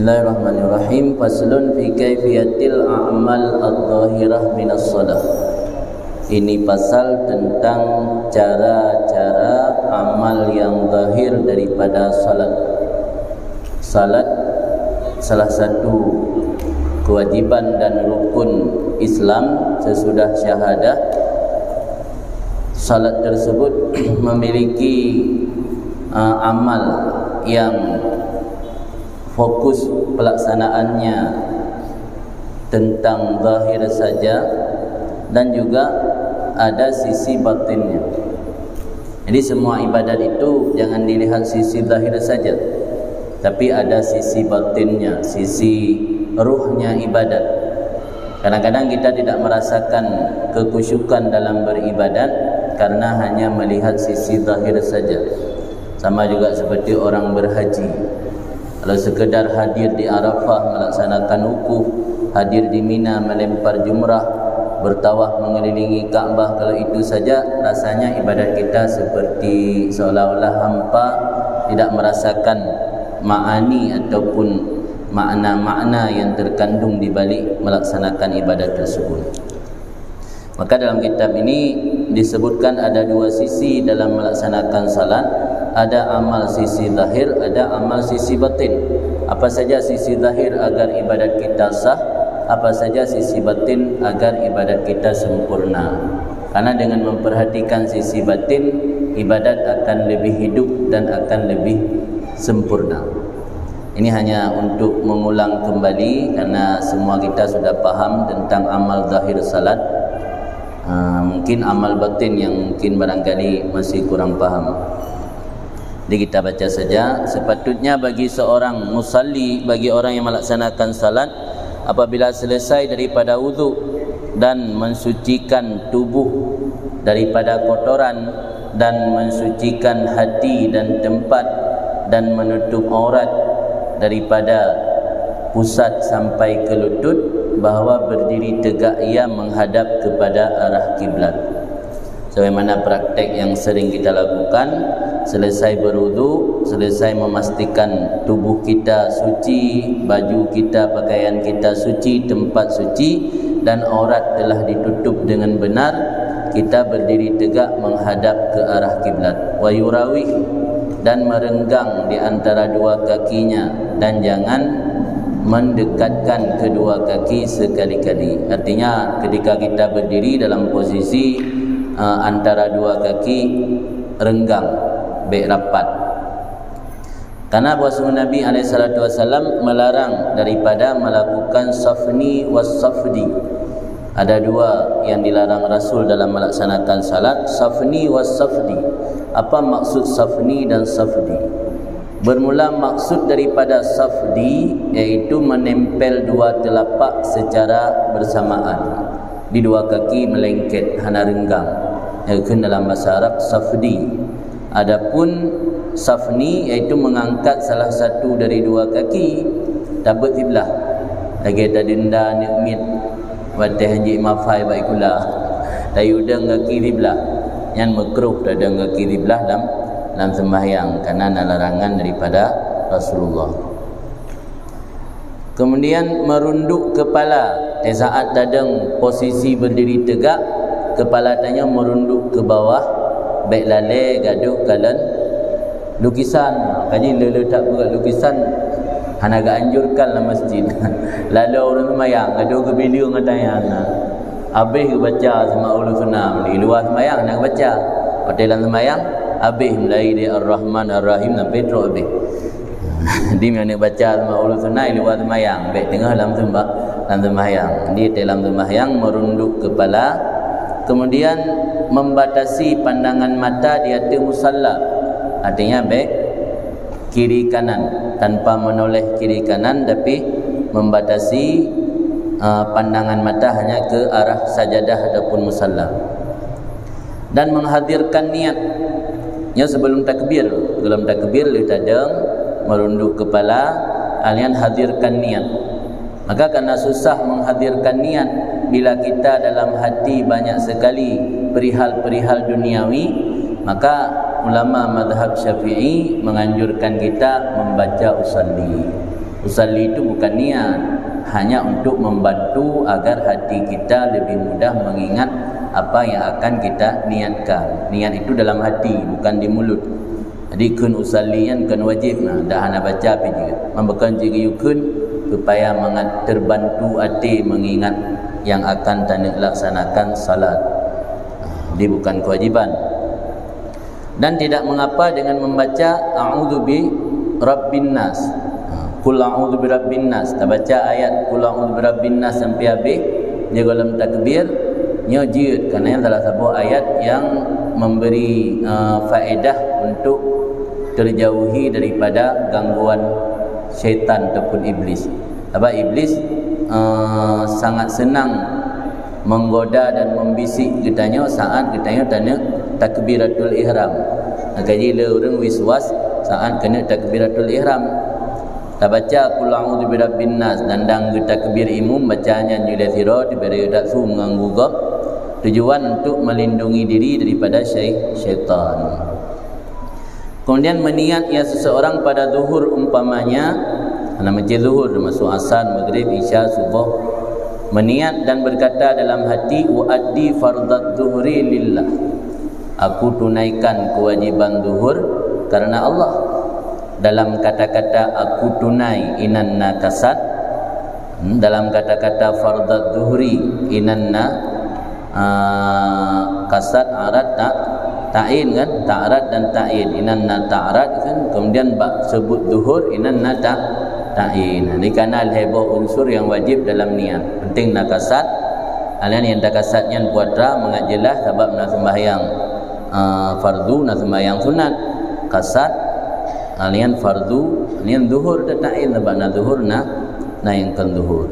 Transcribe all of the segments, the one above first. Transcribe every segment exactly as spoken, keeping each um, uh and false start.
Bismillahirrahmanirrahim. Faslun fi kaifiyatil a'mal adh-dhahirah minas shalah. Ini pasal tentang cara-cara amal yang zahir daripada salat. Salat salah satu kewajiban dan rukun Islam sesudah syahadah. Salat tersebut memiliki, uh, amal yang fokus pelaksanaannya tentang zahir saja dan juga ada sisi batinnya. Jadi, semua ibadat itu jangan dilihat sisi zahir saja, tapi ada sisi batinnya, sisi ruhnya ibadat. Kadang-kadang kita tidak merasakan kekhusyukan dalam beribadat karena hanya melihat sisi zahir saja. Sama juga seperti orang berhaji. Kalau sekedar hadir di Arafah melaksanakan wukuf, hadir di Mina melempar jumrah, bertawaf mengelilingi Ka'bah, kalau itu saja rasanya ibadat kita seperti seolah-olah hampa, tidak merasakan ma'ani ataupun makna-makna yang terkandung di balik melaksanakan ibadat tersebut. Maka dalam kitab ini disebutkan ada dua sisi dalam melaksanakan salat, ada amal sisi zahir, ada amal sisi batin. Apa saja sisi zahir agar ibadat kita sah, apa saja sisi batin agar ibadat kita sempurna. Karena dengan memperhatikan sisi batin, ibadat akan lebih hidup dan akan lebih sempurna. Ini hanya untuk mengulang kembali karena semua kita sudah paham tentang amal zahir salat. Ha, mungkin amal batin yang mungkin barangkali masih kurang paham. Jadi kita baca saja. Sepatutnya bagi seorang musalli, bagi orang yang melaksanakan salat, apabila selesai daripada wudhu dan mensucikan tubuh daripada kotoran dan mensucikan hati dan tempat dan menutup aurat daripada pusat sampai ke lutut, bahwa berdiri tegak ia menghadap kepada arah kiblat. Sebagaimana praktek yang sering kita lakukan, selesai berwudu, selesai memastikan tubuh kita suci, baju kita, pakaian kita suci, tempat suci, dan aurat telah ditutup dengan benar, kita berdiri tegak menghadap ke arah kiblat. Wa yurawih, dan merenggang di antara dua kakinya, dan jangan mendekatkan kedua kaki sekali-kali. Artinya, ketika kita berdiri dalam posisi, eh, antara dua kaki renggang, bèk rapat. Karena bahwasanya Nabi alaihi salatu wasallam melarang daripada melakukan safni was safdi. Ada dua yang dilarang Rasul dalam melaksanakan salat, safni was safdi. Apa maksud safni dan safdi? Bermula maksud daripada safdi, yaitu menempel dua telapak secara bersamaan di dua kaki, melengket, hana renggang. Nyan kheun dalam bahasa Arab safdi. Adapun safni, yaitu mengangkat salah satu dari dua kaki, tabeuet siblah. Lagèe tadenda aneuk miet watèe hanjeuet mafai bak sikula. Tayue dong kaki siblah. Nyan meukruh tadong kaki siblah lam, lam sembahyang, karena na larangan daripada Rasulullah. Kemudian merunduk kepala. Di saat tadong posisi berdiri tegak, kepala tanyoe merunduk ke bawah, bèk lalè gadôh kalon lukisan. Kaji le-le that beuet lukisan hana geuanjurkan lam masjid. Lalu ureueng seumayang, gadôh geubileung ata nyan. Habéh geubaca Asmaul Husna, di luwa seumayang hana geubaca. Watèe lam seumayang, habéh mulai di Ar-Rahman Ar-Rahim sampai trôk habéh. Jadi, meunyoe baca Asmaul Husna di luwa seumayang, bèk teungoh lam seumbah-, lam seumayang. Jadi, dalam seumayang merunduk kepala, kemudian membatasi pandangan mata di ateueh musalla. Artinya, bèk kiri kanan, tanpa menoleh kiri kanan, tapi membatasi, eh, pandangan mata hanya ke arah sajadah ataupun musalla. Dan menghadirkan niat. Nyoe sebelum takbir, sebelum takbir lheueh tadong, merunduk kepala, alian hadirkan niat. Maka karena susah menghadirkan niat bila kita dalam hati banyak sekali perihal-perihal duniawi, maka ulama mazhab Syafi'i menganjurkan kita membaca usalli. Usalli itu bukan niat, hanya untuk membantu agar hati kita lebih mudah mengingat apa yang akan kita niatkan. Niat itu dalam hati, bukan di mulut. Jadi kheun usalli nyan kon wajib, nah, dah hana baca pih jeuet. Membekon jih geuyue kheun supaya mangat terbantu até mengingat yang akan taneuk laksanakan salat. Jadi bukan kewajiban. Dan tidak mengapa dengan membaca a'udzu bi rabbin nas. Ha, qul a'udzu bi rabbin nas. Tabaca ayat qul a'udzu bi rabbin nas sampai habis, di dalam takbir, nyoe jeuet, kerana nyan salah satu ayat yang memberi, eh, faedah untuk terjauhi daripada gangguan syaitan ataupun iblis. Sebab iblis, eh, sangat senang menggoda dan membisik geutanyoe saat geutanyoe taneuk takbiratul ihram. Maka jih lé ureuëng wiswas saat keuneuk takbiratul ihram. Tabaca qul a'udzu birabbin nas dan dang geutakbir imum, baca nyan jih lé sidroe, diberi dat su mengganggu gob. Tujuan untuk melindungi diri daripada syai-, syaitan. Kemudian meniat ia seseorang pada zuhur umpamanya, karena meucé zuhur termasuk asar, maghrib, isya, subuh, meniat dan berkata dalam hati, "Uaddi fardadz zuhri lillah." Aku tunaikan kewajiban zuhur karena Allah. Dalam kata-kata aku tunai inan na kasad, hmm, dalam kata-kata fardadz zuhri inan na ah, kasad, arad, ta-, ta'in kan? Ta'rad dan ta'in. Inan na ta'rad kan? Kemudian bak sebut zuhur, inan na ta-, ta'in. Jadi kana lhée boh unsur yang wajib dalam niat. Penting na kasad, alian nyang takasad nyan puatra mangat jeulaih sabab na sembahyang, ah, fardu, na sembahyang sunat. Kasad, alian fardu, alian zuhur ta ta'in sabab na zuhur na, na nyang kon zuhur.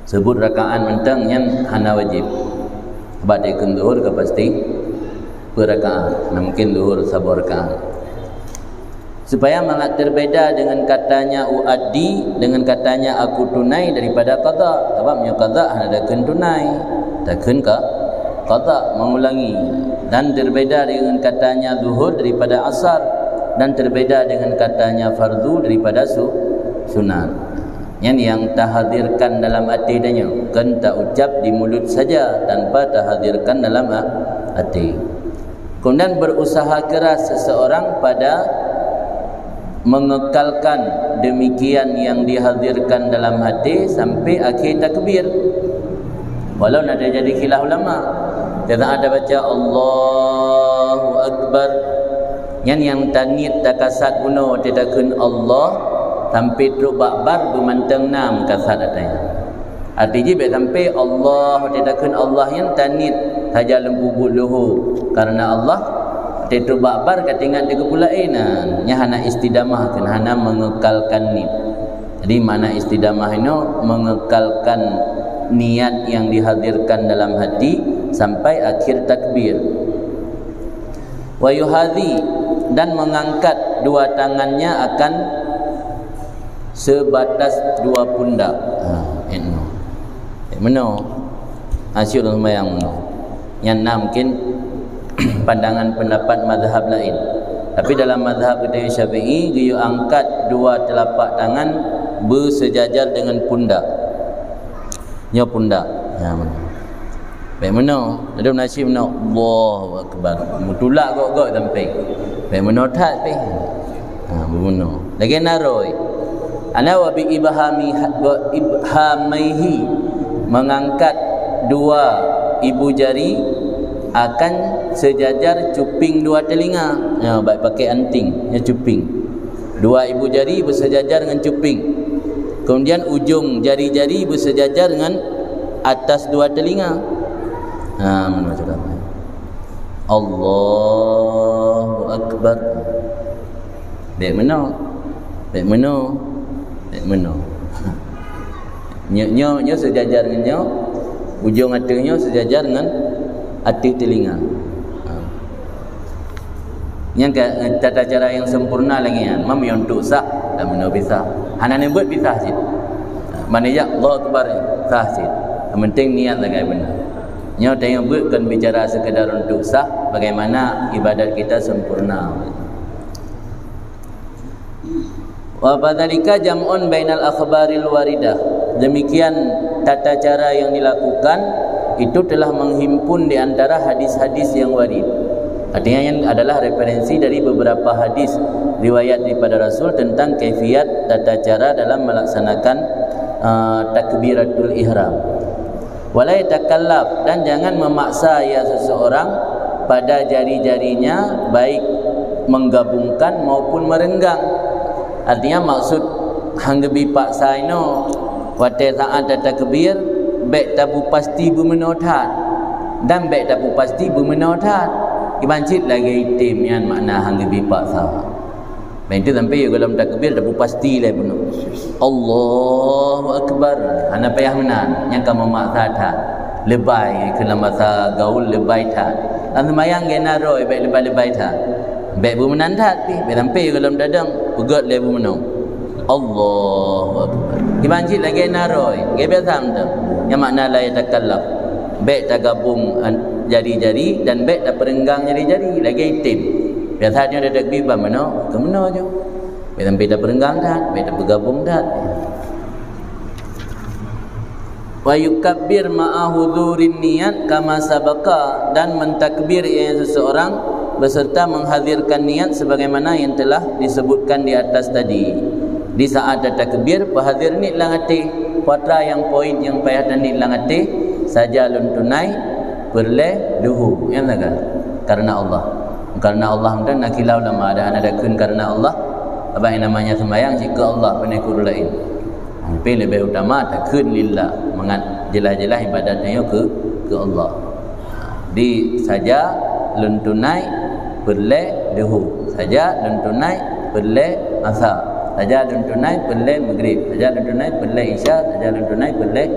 Sebut rakaat mantong nyan hana wajib. Bak dikheun zuhur ka pasti beurakaat. Nah, mungkin zuhur saboh rakaat. Supaya mangat terbeda dengan katanya uaddi, dengan katanya aku tunai daripada qada. Sebab nyoe qada hana dikheun tunai. Dikheun ka qada, mengulangi. Dan terbeda dengan katanya zuhur daripada asar. Dan terbeda dengan katanya fardu daripada su-, sunat. Nyan nyang tahadirkan dalam até tanyoe, kon taucap di mulut saja tanpa tahadirkan dalam a-, até. Kemudian berusaha keras seseorang pada mengekalkan demikian yang dihadirkan dalam hati sampai akhir takbir. Walau na terjadi khilaf ulama, teuka ada baca Allahu Akbar, nyan nyang taniet takasad bunoe teuka kheun Allah sampai trok bak bar beumantong nam kasad atai. Arti jih bèk sampai Allah teuka kheun Allah nyan taniet saja lam peubuet leuhô karena Allah, teuka trok bak bar ka teuingat di keupula, eh, na, nyan hana istidamah, kan hana mengekalkan niet. Jadi, makna istidamah inoe mengekalkan niat yang dihadirkan dalam hati sampai akhir takbir. Wa yuhadhi, dan mengangkat dua tangannya akan sebatas dua pundak. Ha, inoe. Meunoe. Asyik ureuëng sembahyang meunoe. Nyan na mungkin pandangan pendapat mazhab lain. Tapi dalam mazhab geutanyoe Syafi'i, geuyue angkat dua telapak tangan beuseujajar dengan pundak. Nyoe pundak. Ha, meunoe. Bèk meunoe. Ladôm na cit meunoe. Allahu Akbar. Meutulak gok-gok sampai. Bèk meunoe that pih. Ha, beumeunoe. Lagèe na roi. Ana wa bi ibhami, wa ibhamaihi, mengangkat dua ibu jari akan sejajar cuping dua telinga. Ya, baik pakai anting, ya, cuping. Dua ibu jari bersejajar dengan cuping. Kemudian ujung jari-jari bersejajar dengan atas dua telinga. Ha, mana cakap? Allahu Akbar. Bèk meunoe. Bèk meunoe. Bèk meunoe. Nyoe, nyoe, nyoe seujajar ngon nyoe. Ujong ateueh nyoe seujajar ngon ateueh telinga. Ha. Nyan ka, eh, tata cara nyang sempurna lagèe nyan. Mam nyang untuk sah dan meunoe pisah. Hana neubuet pisah cit. Mana jak Allahu Akbar sah cit. Yang penting niat lagèe beuna. Nyoe tanyoe buet kon bicara sekedar untuk sah, bagaimana ibadat kita sempurna. Wa dzalika jam'un bainal akhbaril waridah. Demikian tata cara yang dilakukan, itu telah menghimpun di antara hadis-hadis yang warid. Artinya, ini adalah referensi dari beberapa hadis riwayat daripada Rasul tentang kaifiat tata cara dalam melaksanakan, uh, takbiratul ihram. Wala yatakallaf, dan jangan memaksa ia seseorang pada jari-jarinya, baik menggabungkan maupun merenggang. Artinya, maksud hang geubri paksa inoe, watée saát tatakbir, bék tabri pasti beumeunoe that, dan bék tabri pasti beumeunoe that. Kiban cit lagée item, nyan makna hang geubri paksa. Meunan sampai gohlom takbir, tabri pasti lé bunoe, "Allahu Akbar." Hana payah meunan, nyan ka meumaksa that. Lebai, keu lam basa gaul, lebai that. Lam seumayang gena roi, bék lebai-lebai that. Bék beumeunan that pih, bék sampai gohlom tadong, peugét lé bunoe, "Allahu Akbar." Kiban cit lagée na roi, lagée biasa mantong. Nyan makna la yatakallaf. Bék tagabong an-, jari-jari dan bék tapeurenggang jari-jari lagée item. Biasa nyoe tatakbir ban meunoe, keu meunoe ju. Bék sampai tapeurenggang that, bék tapeugabong that. Wa yukabbir ma'a hudzurin niyat kama sabaqa, dan mentakbir ia seseorang beserta menghadirkan niat sebagaimana yang telah disebutkan di atas tadi. Di saat tatakbir, peuhadir niet lam até. Peue nyang poin nyang payah taniet lam até, saja lôn tunai peureulée duhu. Nyan sagai karena Allah. Karena Allah mantong na kilau lama, ada hana takheun karena Allah. Sabab nyang namanya sembahyang cit keu Allah, bukan keu ureuëng laén. Tapi leubeh utama takheun lillah, mangat jeulaih-jeulaih ibadat nyoe keu, keu Allah. Di saja lôn tunai peureulée duhu, saja lôn tunai peureulée asa, saja lôn tunai peureulée maghrib, saja lôn tunai peureulée isya, saja lôn tunai peureulée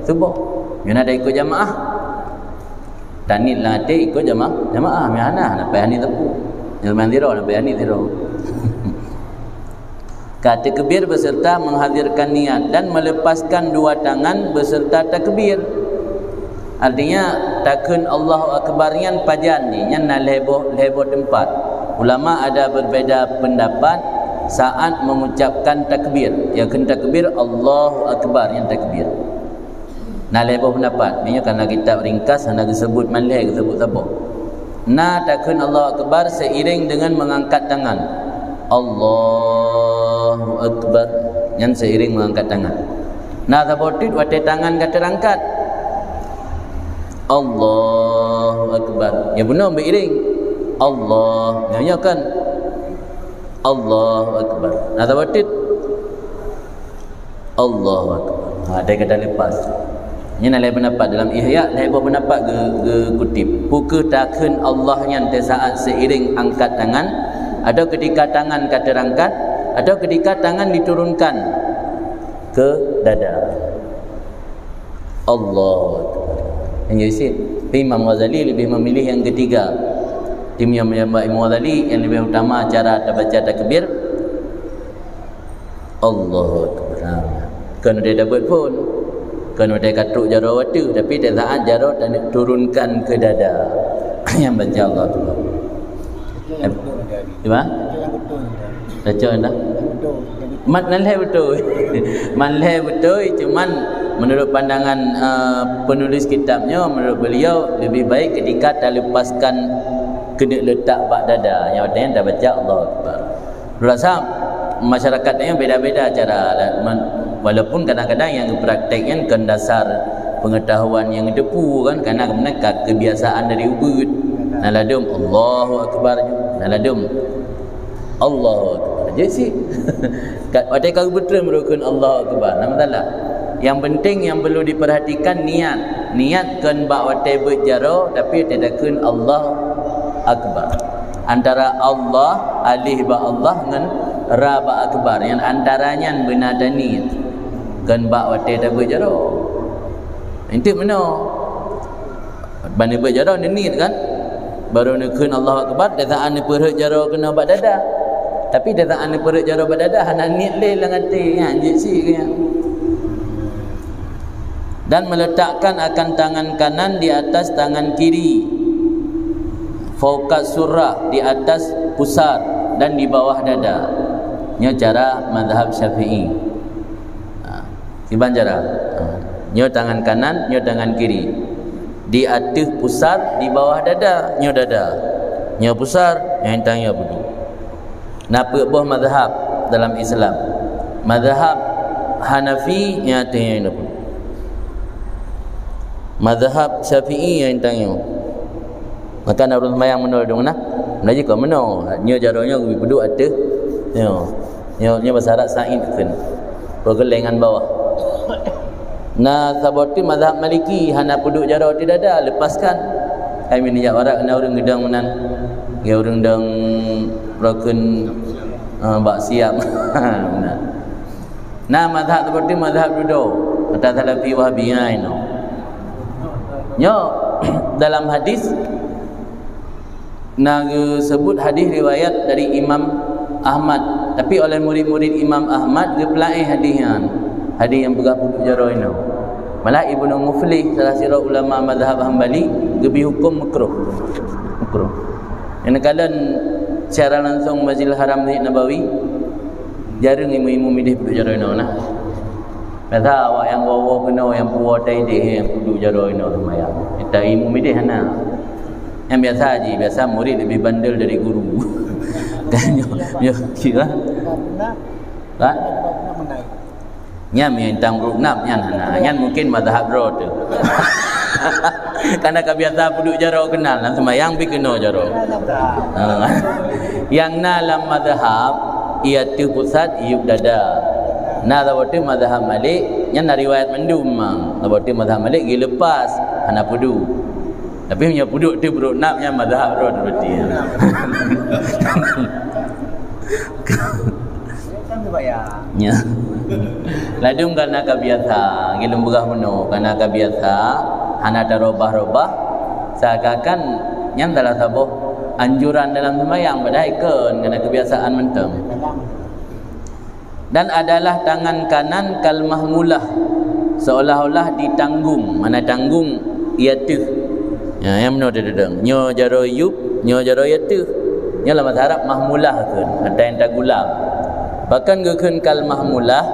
suboh. Nyoe na dak ikot jamaah. Taniet lam até ikot jama-, jamaah, meuhana, hana payah ni teupeu. Nyang meunan sidroe, hana payah ni sidroe. Ka takbir beserta menghadirkan niat dan melepaskan dua tangan beserta takbir. Artinya, takheun Allahu Akbar nyan pajan jih, nyan na lhée boh, lhée boh teumpat. Ulama ada berbeda pendapat saat mengucapkan takbir. Nyang kheun takbir, Allahu Akbar, nyan takbir. Na lhée boh pendapat. Meunyoe kana kitab ringkas hana geuseubut mandum, geuseubut saboh. Na takheun Allahu Akbar seiring dengan mengangkat tangan. Allahu Akbar. Nyan seiring mengangkat tangan. Na saboh teuk watée tangan ka teurangkat. Allahu Akbar. Nyan bunoe beuiring. Allah. Nyan nyoe kan. Allahu Akbar. Na saboh teuk. Allahu Akbar. Ha, dai kata lepas. Nyan na lhée pendapat dalam Ihya, lhée boh pendapat ge-, geukutip. Peu kheueh takheun Allah nyan teusaat seiring angkat tangan, atau ketika tangan ka teurangkat, atau ketika tangan diturunkan ke dada. Allahu Akbar. Nyang jeuet cit. Tapi Imam Ghazali lebih memilih yang ketiga. Tim yang menyambat Imam Ghazali yang lebih utama cara terbaca takbir. Allahu Akbar. Ha. Kon udah dapat pun. Kon udah katrok jaroe watée, tapi pada saat jaroe turunkan ke dada. Yang baca Allahu Akbar. Cuba? Baca dah. Mat nan lhée beutôi. Man lhée beutôi, cuman menurut pandangan, eh, penulis kitab nyoe, menurut beliau lebih baik ketika talepaskan keuneuk letak bak dada. Nyang penting tabaca Allahu Akbar. Rasa masyarakat nyoe beda-beda cara lah. Men-, walaupun kadang-kadang nyang geupraktek nyan kon dasar pengetahuan nyang geuteupeue kan, karena kemudian ka kebiasaan dari ubeut. Na ladum Allahu Akbar, na ladum Allahu Akbar. Jadi si kat watée ka beutreun meurukon Allahu Akbar. Nama salah? Yang penting yang perlu diperhatikan niat. Niat kon bak watée beuet jaroe, tapi watée takheun Allahu Akbar. Antara Allah, alif bak Allah ngon ra bak akbar, nyan antara nyan beuna taniet. Kon bak watée tabeuet jaroe. Inti meunoe. Ban neubeuet jaroe neuniet kan? Baru neukheun Allahu Akbar, dah saat neupeurhot jaroe keunoe bak dada. Tapi dah saat neupeurhot jaroe bak dada, hana niet lé lam até, nyan jeuet cit nyan. Dan meletakkan akan tangan kanan di atas tangan kiri, fauqa surrah, di atas pusar dan di bawah dada. Nyoe cara mazhab Syafi'i. Ha, kiban cara. Ha. Nyoe tangan kanan, nyoe tangan kiri. Di ateueh pusat, di bawah dada, nyoe dada. Nyoe pusat, nyang tanyoe peuduek. Na peuet boh mazhab dalam Islam. Mazhab Hanafi nyang ateueh nyoe peuduek. Mazhab Syafi'i nyang tanyoe. Maka na ureueng seumayang meunoe dong na. Meunan jih kon meunoe. Nyoe jaroe nyoe geupeuduek ateueh. Nyoe. Nyoe, nyoe bahasa Arab sa'id kheun. Peugelengan bawah. Na saboh teuk mazhab Maliki hana peuduek jaroe ateueh dada, lepaskan. Hai meunijak barat kena ureueng geudong meunan. Ya ureueng dong rokon, eh, bak siap. Meunan. Na mazhab seperti mazhab dudoe, kata Salafi Wahabi, ha, inoe. Nyoe dalam hadis na geusebut hadis riwayat dari Imam Ahmad, tapi oleh murid-murid Imam Ahmad geupeulaén hadis nyan, hadis nyang peugah peuduek jaroe inoe. Malah Ibnu Muflih, salah sidroe ulama mazhab Hambali, geubri huköm makruh. Makruh. Nyang neukalon siaran langsung Masjidil Haram, Masjid Nabawi, jareueng imeum-imeum ideh peuduek jaroe inoe nah. Biasa awak nyang woe-woe keunoe, nyang puwoe tai ideh, nyang peuduek jaroe inoe seumayang. Nyang imeum ideh hana. Nyang biasa jih, biasa murid leubeh bandel dari guru. Kan nyoe, nyoe, kira. Ha? Nyan meuintang brok nap nyan hana. Nyan mungkin mazhab droe teuh. Karena ka biasa peuduek jaroe keunan, lam seumayang pih keunoe jaroe. Ha. Nyang na lam mazhab, ié ateueh pusat, iyup dada. Na saboh teuk mazhab Malik, nyan na riwayat mandum memang. Saboh teuk mazhab Malik geulepas, hana peuduek. Tapi meunyoe peuduek teuh brok nap, nyan mazhab droe teuh berarti. Kan dibayar. Nya. Ladum karena ka biasa, geupeugah meunoe, karena ka biasa, hana tarobah-robah, seakan-akan nyan salah saboh anjuran dalam seumayang, padahai kon, karena kebiasaan mantong. Dan adalah tangan kanan kal mahmulah, seolah-olah ditanggung, mana tanggung ié ateueh. Ya, nyang meunoe teudeudong. Nyoe jaroe yup, nyoe jaroe ié ateueh. Nyoe lam bahasa Arab mahmulah kheun, ata nyang tagulam. Pakon geukheun kal mahmulah?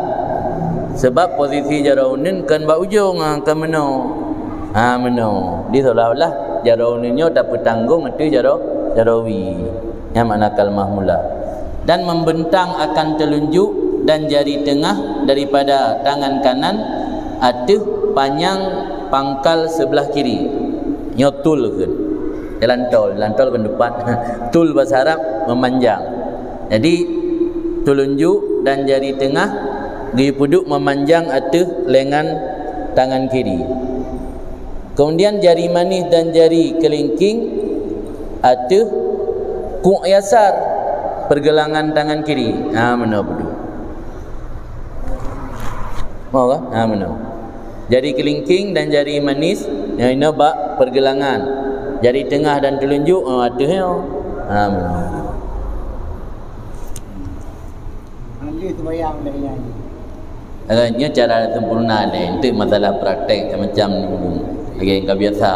Sebab posisi jaroe uneuen kon bak ujong, ha, kon meunoe. Ha, meunoe. Di seolah-olah jaroe uneuen nyoe tapeutanggong ateueh jaroe, jaroe wie. Nyan makna kal mahmulah. Dan membentang akan telunjuk dan jari tengah daripada tangan kanan ateueh panjang pangkal sebelah kiri. Nyoe tul kheun. Jalan tol, jalan tol kon teupat. Tul bahasa Arab memanjang. Jadi, telunjuk dan jari tengah geupeuduek memanjang ateueh lengan tangan kiri. Kemudian jari manis dan jari kelingking ateueh kuk yasar, pergelangan tangan kiri. Ha, meunoe peuduek. Mau kan? Ha, meunoe. Jari kelingking dan jari manis, nyang inoe bak pergelangan. Jari tengah dan telunjuk, ha, ateueh nyoe. Ha, meunoe. Hana lé seumayang lagèe nyan. Eh, nyoe cara sempurna lé, untuk masalah praktek macam ni dulu. Lagèe nyang ka biasa.